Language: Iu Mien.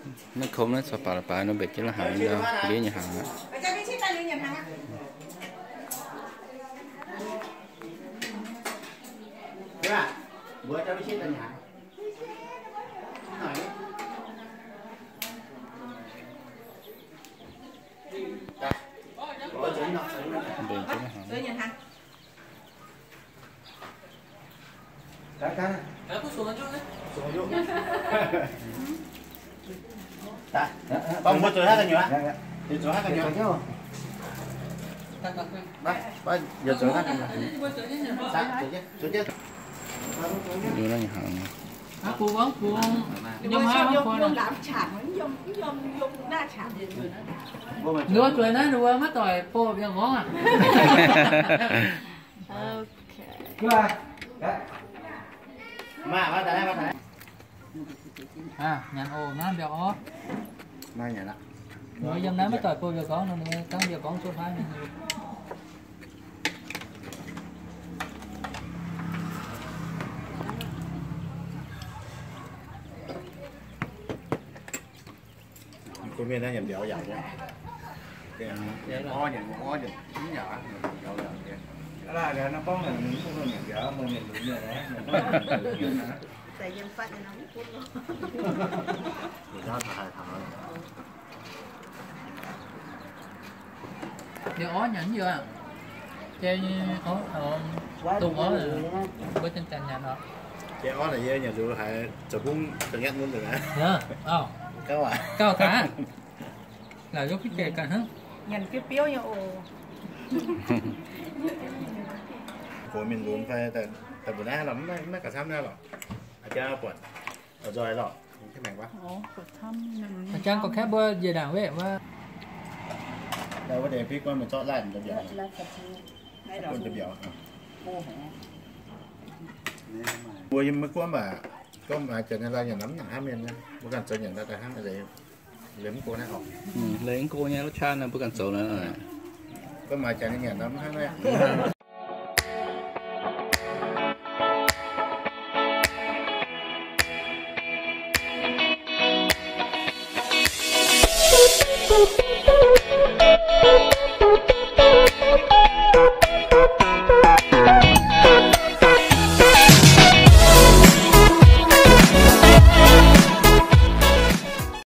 Naaiv kom naaiv caux baac baac nor mbenc jienv la'hnaangx, ndiev nyei hnaangx aqv. Mbenc jienv la'hnaangx. Nduov zueiz naaiv nduov maiv doic bov yangh nqorngv aqv. Nyanc oc, naaiv mbiauz orv. Nduov yiem naaiv maiv doic bov mbiauz gorngv nor, nduov dangv mbiauz gorngv cuotv haaix nyungc. Mbuo mienh naaiv nyanc mbiauz yaac, orv nyanc orv nyanc mv yaac, mbiauz yaac. Mbiauz orv nyanc mv yaac, jai nyei orv, dongh orv, mbuo janx-janx nyanc orv. Jai orv naaic yie nyanc liuz haiz zoux bungv zoux nyanv mun nzengc aqv. Gauh aqv. Gauh taux aqv. Laaix yov butv jai ganh hnangv. Nyanc biouv biouv nyei oc. Gox mienh lunx fai daaih mbuo naaiv lorqc, maiv gauh camv naaiv lorqc. Aa jaa buatc, nzoih lorqc, maengx guav. Aa jaa gorqv-kaeqv mbuo njiec ndaangc weqv wuov. Wuov deix beiv guanh meih zorqv laanh deix mbiauz, bun deix mbiauz. Mbuo yiem maiv guamv baac, guamv maaih jaax nyei lai nyanc namv nangc hnangv mienh, mbuo ganh zoux nyanc daaih hnangv. Leih mv go naaiv oc. Leih mv go nyei, lov caan mbuo ganh zoux naaiv. Guamv maaih jaax nyei nyanc namv hnangv naaiv.